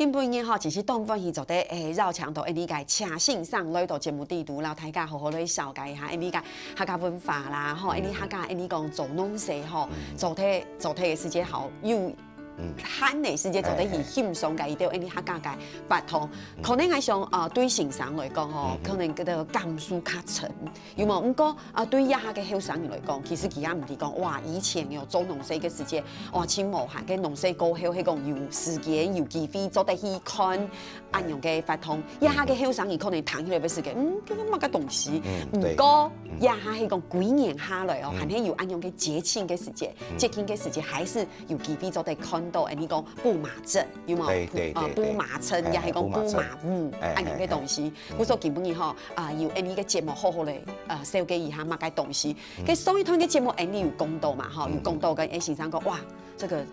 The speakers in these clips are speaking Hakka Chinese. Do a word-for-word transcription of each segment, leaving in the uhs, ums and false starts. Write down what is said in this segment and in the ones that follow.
今晡日吼，其實當歡喜做得，誒，邀請到𠊎俚个陳先生來到節目裡肚，摎大家好好來紹介一下𠊎俚个客家文化啦，吼，𠊎俚客家，𠊎俚講做農事吼，做忒，做忒个時節吼，有閒个時節做得去欣賞个一兜𠊎俚客家个活動。可能𠊎想，呃，對先生來講吼，可能這个感受較深， 有無？毋過，啊，對這下个後生人來講，其實佢也毋知講，哇，以前有做農事个時節，哇，盡無閒，該農事過後，係講有時間、有機會做得去看恁樣个活動。這下个後生人可能聽起來个時間，嗯，這个麼个東西。毋過，這下係講幾年下來哦，還係有恁樣个節慶个時節，節慶个時節，還係有機會做得看到，誒，你講布麻鎮，有無？對，對，啊，對，對。布麻鎮，也係講布麻舞，恁樣个東西。故所今晡日吼， 啊，有𠊎俚个節目好好來，呃，紹介一下麼个東西。該上一段个節目，𠊎俚有講到嘛，吼，有講到跟𠊎先生講，哇，這个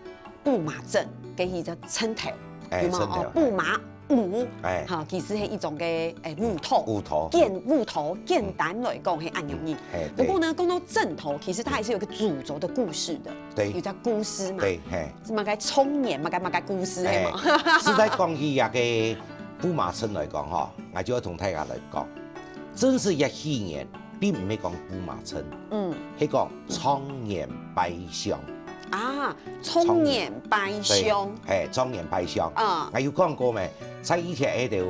布麻鎮，該一个村頭，有無？哦，布麻舞，哈，其實係一種个，誒，舞蹈，舞蹈，簡，舞蹈，簡單來講，係恁樣个。不過呢，講到鎮頭，其實它還是有個主軸的故事的，對，有隻故事嘛，對，嘿，係麼个童年，麼个麼个故事，係嘛？實在講起這个布麻鎮來講，吼，𠊎就愛同大家來講。 真實个起源並毋係講布麻鎮，嗯，係講狀元拜相。啊，狀元拜相，係，狀元拜相。啊，𠊎有講過咩？在以前該兜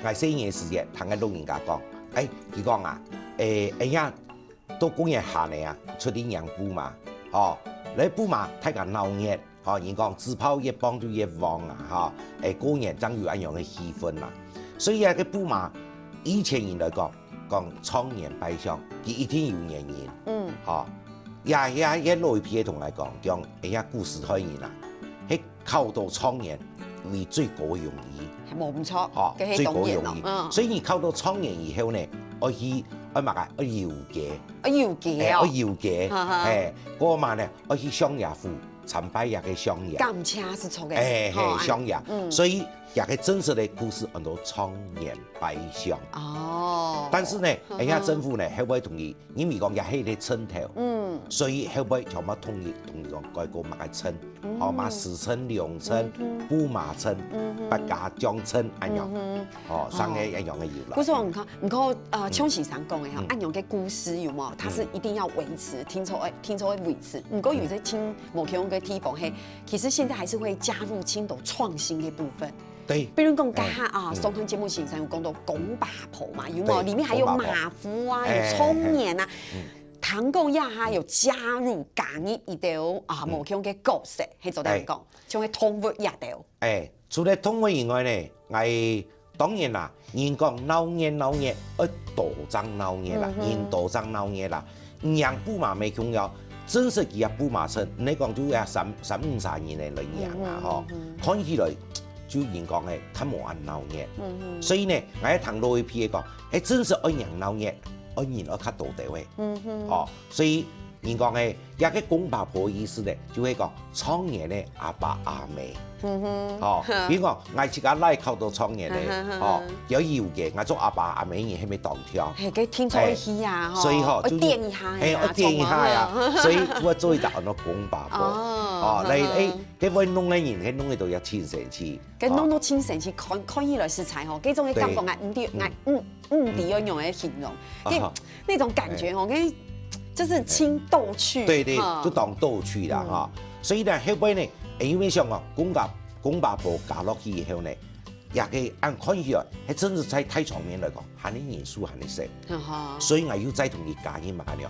，𠊎細人个時節，聽个老人家講，誒，佢講啊，誒，哎呀，到公園下呢啊，出去拈布麻，吼，來布麻大家鬧熱。 吼，人講紙炮越放就越旺啊，吼，誒，過年正有恁樣个氣氛嘛。所以啊，該布麻，以前人來講，講狀元拜相，佢一定有原因。嗯，吼，也也也老一輩同𠊎講，講，哎呀，古時代人啊，係考到狀元為最高榮譽，無毋著，吼，該係最高榮譽。當然囉，嗯，所以你考到狀元以後呢，愛去愛麼个，愛遊街，愛遊街哦，愛遊街，係，過嘛呢，愛去相爺府。 參拜這个相爺。感謝係著个，誒，係，相爺。所以這个真實个故事安到狀元拜相。哦，但是呢，人家政府呢，後尾同佢，因為講這係一个村頭，嗯，所以後尾全部統一，統一講改過麼个村，吼，麼四村、兩村、布麻村、八家將村恁樣，吼，三个恁樣个由來。故所你看，你看，呃，像先生講个吼，恁樣个故事有無？它是一定要維持，定著愛，定著愛維持。毋過有些親 無共樣个地方，嘿，其實現在還是會加入盡多創新个部分。對。比如講，剛剛啊，上段節目先生有講到公爸婆嘛，有無？裡面還有馬夫啊，有蔥年啊。糖果呀，還有加入加入一兜啊，無共樣个角色，嘿，做得講，像个動物這兜。誒，除了動物以外呢，𠊎 當然啦，人講鬧熱鬧熱，愛多正鬧熱啦，人多正鬧熱啦。人布麻無共樣，真實佢个布麻村，你講就愛三三五十人个來人啊吼，看起來就人講个較無恁鬧熱。所以呢，𠊎聽老一輩个講，誒，真實愛人鬧熱，愛人愛較多兜个，吼，所以 人講誒，這个公爸婆意思呢，就係講狀元个阿爸阿姆。吼，比如講，𠊎自家倈考到狀元个，吼，有有个，𠊎做阿爸阿姆人係毋係當跳？嘿，該聽著會去啊，吼，所以吼，愛點一下，嘿，愛點一下呀，所以𠊎做一隻安到公爸婆，哦，來，誒，該會弄个人，該弄个都要盡神氣，該弄到盡神氣，看看起來實在吼，該種个感覺，𠊎毋知，𠊎毋毋知愛用來形容，該 那種感覺哦，跟就是盡逗趣，對對，就當逗趣啦哈。所以呢，後尾呢，因為像哦，公家公爸婆嫁落去以後呢，也个恁看起來，還真係在大場面來講，還係人數還係少。所以𠊎又再同佢加入嘛，恁樣，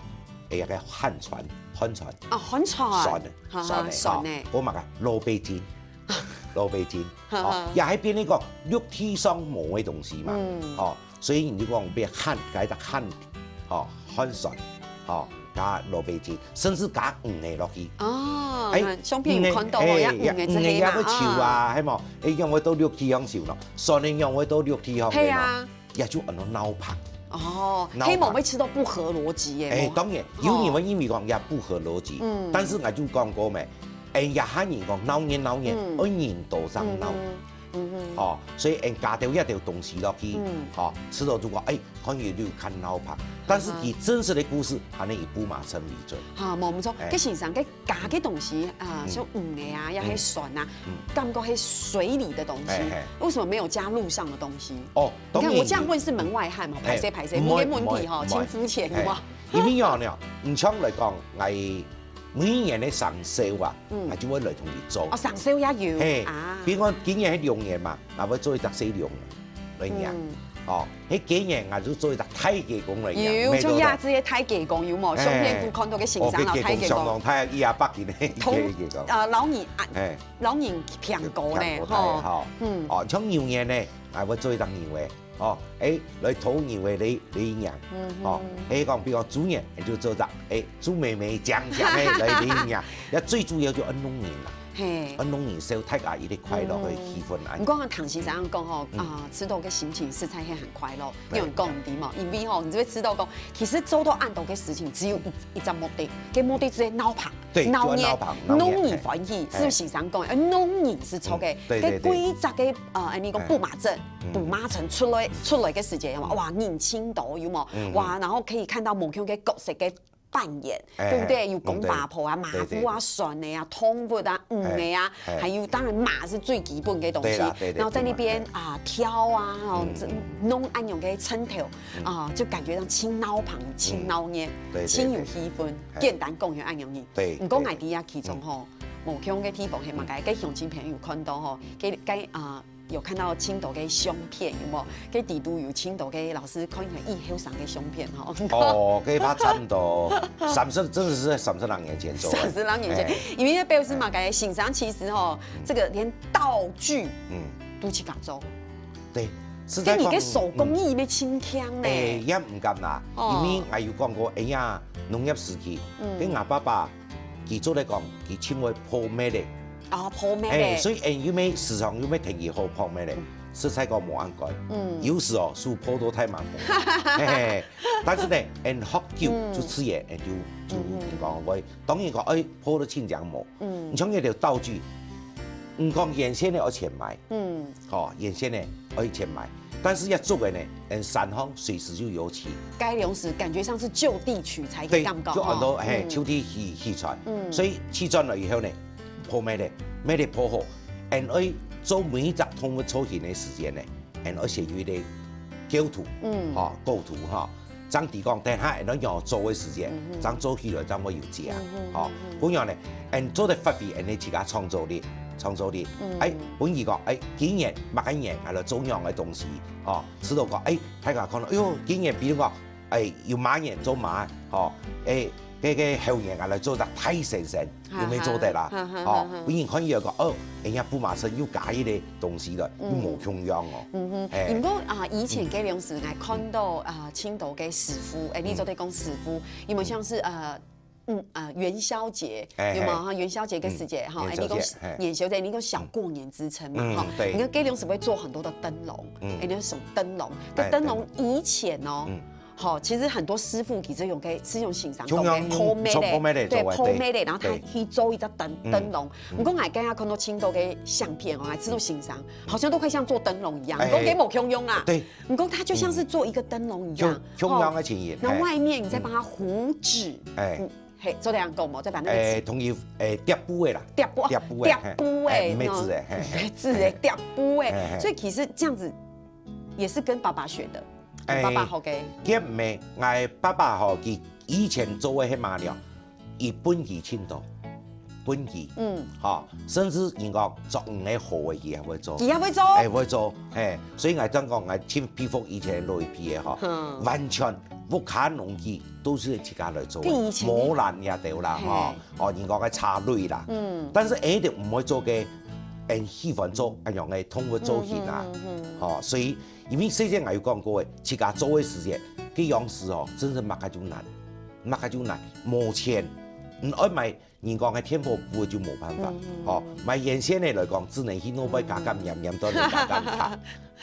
哎呀，該寒酸，寒酸，哦，寒酸，酸的，酸的，酸的，我嘛个老北京，老北京，哦，也還變那個陸地上無个東西嘛，哦。 所以你就講變漢，改到漢，吼，漢酸，吼，加老北京，甚至加魚仔落去。哦，哎，相片有看到哦，魚仔，要魚仔這些嘛，魚仔也會臭啊，係無？哎，用會到陸地上臭咯，酸的用會到陸地上，係啊，也就安到鬧劇。哦，鬧劇。希望會試著不合邏輯耶。哎，當然，有人會認為講也不合邏輯，嗯，但是𠊎就講過咩，哎，也喊人講鬧熱鬧熱，嗯，愛人多正鬧。嗯。嗯哼。哦，所以俺加兜一兜東西落去，嗯。哦，試著就講，哎，看起來就較鬧熱。但是佢真實个故事，還係以布麻鎮為準。哈，無毋著，哎。該先生，該加个東西啊，嗯。像魚仔啊，也係船啊，嗯。感覺係水裡的東西，哎，哎。為什麼沒有加陸上的東西？哦，你看我這樣問是門外漢嘛，哎，歹勢歹勢，問个問題吼，毋會，毋會，真膚淺，哎，有無？因為哦，你哦，你像來講，哎， 每年个生肖啊，嗯。啊，就會來同佢做。哦，生肖也有，嘿，啊。比如講今年係龍年嘛，啊，會做一隻細龍來迎。嗯。哦，係今年啊，就做一隻大雞公來迎，有，像這隻个大雞公有無？哎。相片都看到个先生摎大雞公。哦，該雞公相當大，一百斤个，同，該雞公。呃，摎你啊，哎。摎你平過呢，平過大，吼。吼。嗯。哦，像牛年呢，啊，會做一隻牛个。 哦，哎，來討牛个來，來迎。嗯哼。哦，哎，講，比如講豬年，哎，就做隻，哎，豬妹妹靚靚个來，來迎。也最主要就愛弄人啦。嘿。愛弄人，所以大家一個快樂个氣氛啊。嗯。你講唐先生講吼，嗯。啊，試著个心情實在係很快樂，對。因為講毋對嘛，因為吼，你就會試著講，其實做到恁多个事情，只有一，一隻目的，該目的就係鬧熱。 對，鬧熱，就愛鬧熱，鬧熱，弄人歡喜，嘿。係先生講个，呃，弄人係著个。嗯，對，對，對。該幾隻个，呃，恁呢講，哎。布麻鎮，嗯。布麻鎮出來，出來个時節，哇，人盡多，有無？嗯，嗯。哇，然後可以看到無共个角色个扮演，哎，對不對？有公八婆啊，嗯，對。馬虎啊，對，對，對。船个啊，動物啊，魚个啊，哎，哎。還有當然馬是最基本个東西。對啦，對，對，然後在那邊，對嘛，哎。啊，跳啊，哦，嗯，這，嗯。弄恁樣个稱頭，嗯。啊，就感覺上盡鬧熱，盡鬧熱，嗯。對，對，盡有氣氛，對。哎。簡單講就恁樣呢。 對，毋過對。𠊎知啊，其中吼，嗯。無共个地方係麼个，嗯。該鄉親朋友看到吼，該，該，啊，有看到盡多个相片，有無？該底肚有盡多个老師看起來異後生个相片吼。哦，該怕差不多三十，真的是在三十多年前做的。三十多年前，哎。因為該表示麼个，哎。先生其實吼，嗯。這個連道具，嗯。都自家做。對，實在講，該你个手工藝乜盡強呢。嗯。哎，也毋敢啦，哦。因為𠊎有講過，哎呀，農業時期，嗯。跟𠊎爸爸 佢做得講，佢盡會泡篾仔。哦，泡篾仔。哎，所以，哎，又無市場又無便宜好泡篾仔，嗯。實在講無恁該。嗯。有時哦，手泡到太麻煩。嘿嘿，但是呢，哎，學久，嗯。就自然，哎，就，就，嗯。你講會，當然講，哎，泡到盡靚無。嗯。你像該兜道具，你講原先个愛錢買，嗯。 吼，原先呢，愛錢買，但是愛做个呢，嗯，山項隨時就有起。該量時感覺上是就地取材个感覺，對，就很多，吼。嘿，嗯。就地起，起出來。嗯。所以起出來以後呢，泡篾仔，篾仔泡好，俺愛做每一隻動物造型个時間呢，俺愛先有一個構圖，嗯。吼，構圖吼。 正知講，等下𠊎等仰做个時間，嗯哼。正做起來正會有價，嗯哼，吼。嗯哼。恁樣呢，俺做得發揮俺个自家創造力，創造力。嗯。哎，本意講，哎，今年麼个年，𠊎來做仰个東西，吼。試著講，哎，大家看到，哎喲，今年比如講，哎，有馬年做馬，吼，哎，該个後年𠊎來做隻大先生， 有無做得啦？哈哈哈哈。哦，有人看以後講，哦，人家布麻鎮又加一個東西了，嗯。又無共樣哦。嗯哼。嘿。毋過啊，以前該量時𠊎看到，嗯。啊，盡多个師傅，哎，你做得講師傅，嗯。有沒有像是，呃，嗯，呃，元宵節，哎，有沒有？嘿。哈，元宵節个時節，嗯。哈，哎，你講元宵節，嘿。元宵節，你講小過年之稱嘛，嗯，哈。對。你看該量時會做很多的燈籠，嗯。哎，那種燈籠，哎，這燈籠以前哦，燈籠。嗯。 吼，其實很多師傅其實用个，是用欣賞講个，像用，泡篾仔，像泡篾仔對，做个，泡篾仔，對，然後他去做一隻燈，對。燈籠。嗯。毋過𠊎剛剛看到盡多个相片哦，還知道欣賞，好像都快像做燈籠一樣，哎。毋過佢無共樣啊。對。毋過它就像是做一個燈籠一樣，就，共樣个情形，吼。然後外面你再幫它糊紙，嗯。哎。嗯，嘿，做得恁樣講無？再把那個紙，哎，同意，哎，疊布个啦。疊布，疊布个，疊布个，哎，毋係紙个，嘿。毋係紙个，疊布个。嘿，嘿。所以其實這樣子也是跟爸爸學的。 哎，爸爸學个。佢毋係，𠊎爸爸吼，佢以前做个係麼个呢？佢本事盡多，本事。嗯。吼，甚至人講做魚仔好个，佢也會做。佢也會做？哎，會做，嘿。所以𠊎正講，𠊎盡佩服以前老一輩个吼，嗯。完全屋下農具都係自家來做个，佢以前个無人也得啦，嘿。吼。哦，人講个茶類啦。嗯。但是𠊎一定毋會做个，恁喜歡做恁樣个動物造型啊。嗯哼，嗯哼。吼，所以 因為細細𠊎有講過个，自家做个時節，該樣式哦，真係麼个就難，麼个就難，無錢，你愛買人講个電火布就無辦法，嗯嗯吼，買原先个來講，只能去外背加減黏黏，都能加減卡，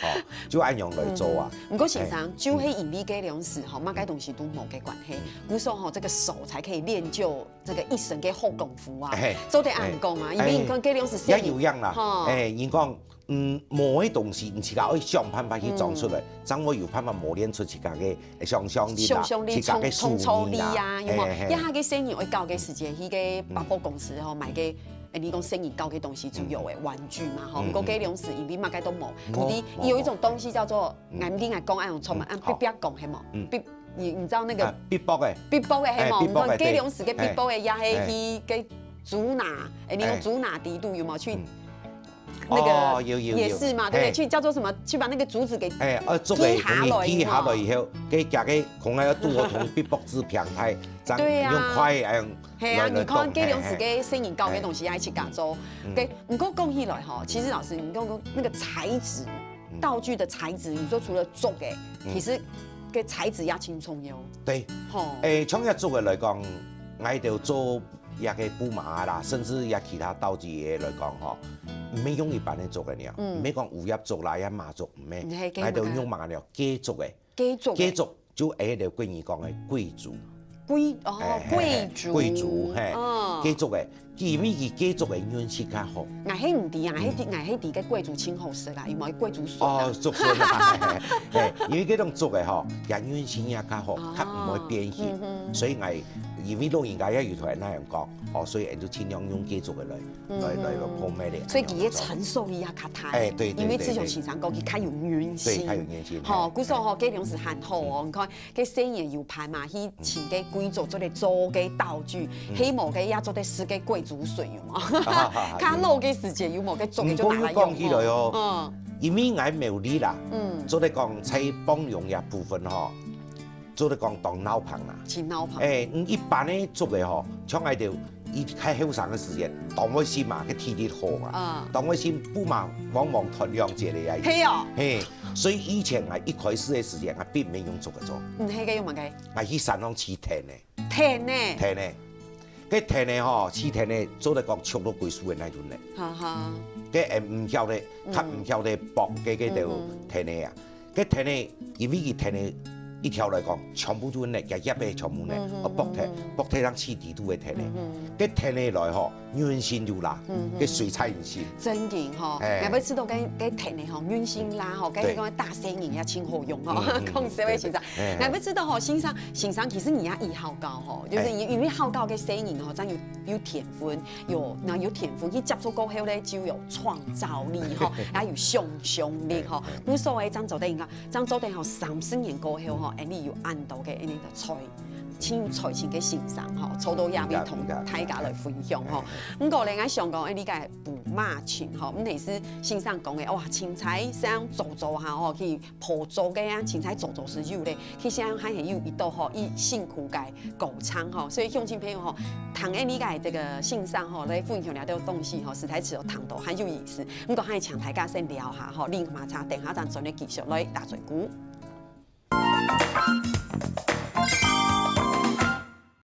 吼，就恁樣來做啊。嗯嗯。毋過先生，哎。就係因為該樣式吼，麼个東西都無个關係，嗯。故所吼，這個手才可以練就這個一身个好功夫啊。哎。做得恁講啊，哎。因為你看該樣式，也有樣啦，吼。哎，人講嗯，無个東西，你自家愛想辦法去裝出來，正會有辦法磨練出自家个想像力啦，想像力、自家个創、創造力啊，有無？嘿，嘿。這下个細人愛教个時節，去个百貨公司吼，買个，誒，你講細人教个東西就有誒，玩具嘛吼。毋過該量時因為麼个都無，無，土地，無，有一種東西叫做，嗯。𠊎另外講，愛用中文，嗯，好。啊，壁壁講，係無？嗯。壁，你，你知道那個啊，壁壁个。壁壁个，係無？哎，壁壁个，你看，該量時个壁壁个，對。也係去个竹拿，誒，你用竹拿底肚有無？去 那個哦，有，有，有。夜市嘛，對不對？哎。去叫做什麼？去把那個竹子給哎，呃，竹个，劈下來，同你劈下來以後，有沒有？給夾个，可能要剁同壁壁紙平開，這樣對啊。用筷，哎，用係啊，來，來動，你看，該量時个細人教个東西，哎，哎。一起搞做。嗯。對，毋過講起來吼，其實老師，你講講那個材質，嗯。道具的材質，你說除了竹个，嗯。其實个材質也真重要。對。吼。哎，像這竹个來講，𠊎兜做 這个布麻啦，甚至這其他道具个來講吼，毋係用一般个竹个了，嗯。毋係講烏葉竹啦，也麻竹，毋係，嗯，係，𠊎兜用麼个了？雞竹个。雞竹个。雞竹就係頭先你講个桂竹。桂，哦，哎，嘿，嘿，桂竹。桂竹，嘿，嗯。雞竹个，因為佢雞竹个韌性較好。𠊎係毋知啊，𠊎係知，嗯。𠊎係知个桂竹真好食啦，有無桂竹筍啊？哦，竹筍啊，嘿，嘿，嘿，因為這種竹个吼，佢韌性也較好，哦。較毋會變形，嗯哼。所以𠊎 因為老人家也有同𠊎恁樣講，哦，所以𠊎就盡量用雞竹个來，嗯。來，來，來泡麵个。所以佢个承受力也較大。哎，對，對，因為自從先生講，佢較有韌性。對，較有韌性，吼，嘿，故所吼，嘿。該量時還好哦，嗯。你看，該細人有伴嘛，去請該桂竹做个做个道具，嗯。係無个也做得食个桂竹筍，有無？較老个時節有無？該竹个就拿來用哦。毋過又講起來哦，嗯。因為𠊎苗栗啦，嗯。做得講在枋寮這部分吼， 做得講當鬧熱啦。真鬧熱。哎，嗯，一般个竹个吼，像𠊎兜以較後生个時節，當會心嘛，个體力好嘛。啊。當會心布麻往往斷兩節个呀。係哦。嘿，所以以前啊，一開始个時節啊，並毋係用竹个做。嗯，該个用麼个？啊，去山上取藤个。藤个。藤个。該藤个吼，取藤个做得講，搐到歸手个那種个。哈哈。該，哎，毋曉得，較毋曉得剝个，該兜藤个啊。嗯哼。 該藤个，因為佢藤个一條來講，全部都呢，葉葉个全部呢，嗯，嗯，哦，剝忒，嗯，嗯。剝忒通取底肚个藤个。嗯，嗯。該藤个來吼，韌性有啦，嗯，嗯。該水菜韌性。真个吼，哎。𠊎會知道該，該藤个吼，韌性啦吼，該，哎。對。該講大仙人也真好用吼，嗯，嗯，講笑个先生。對，對。哎，哎。𠊎會知道吼，先生，先生其實你也已好高吼，就是因，哎。因為好高个仙人吼，真有，有天分。 有，那有天分去接觸過後呢，就有創造力吼，也有想像力吼。嘿，嘿。故所个張周德應該，張周德吼，三十年過後吼，嗯。恁樣有恁多个恁樣个才，真有才情个先生吼，坐到這位同大家來分享吼。嗯，嗯，嗯。毋過呢，𠊎想講，哎，你个布麻琴吼，毋係係先生講个，哇，凊彩想做做下吼，去 破竹个啊，凊彩做做係有咧，其實還係有一道吼，佢辛苦个過程吼，所以鄉親朋友吼，聽𠊎俚个這個先生吼來分享這兜東西吼，實在係有聽到很有意思。毋過還係請大家先尞下吼，啉茶，等下正轉來繼續來打嘴鼓。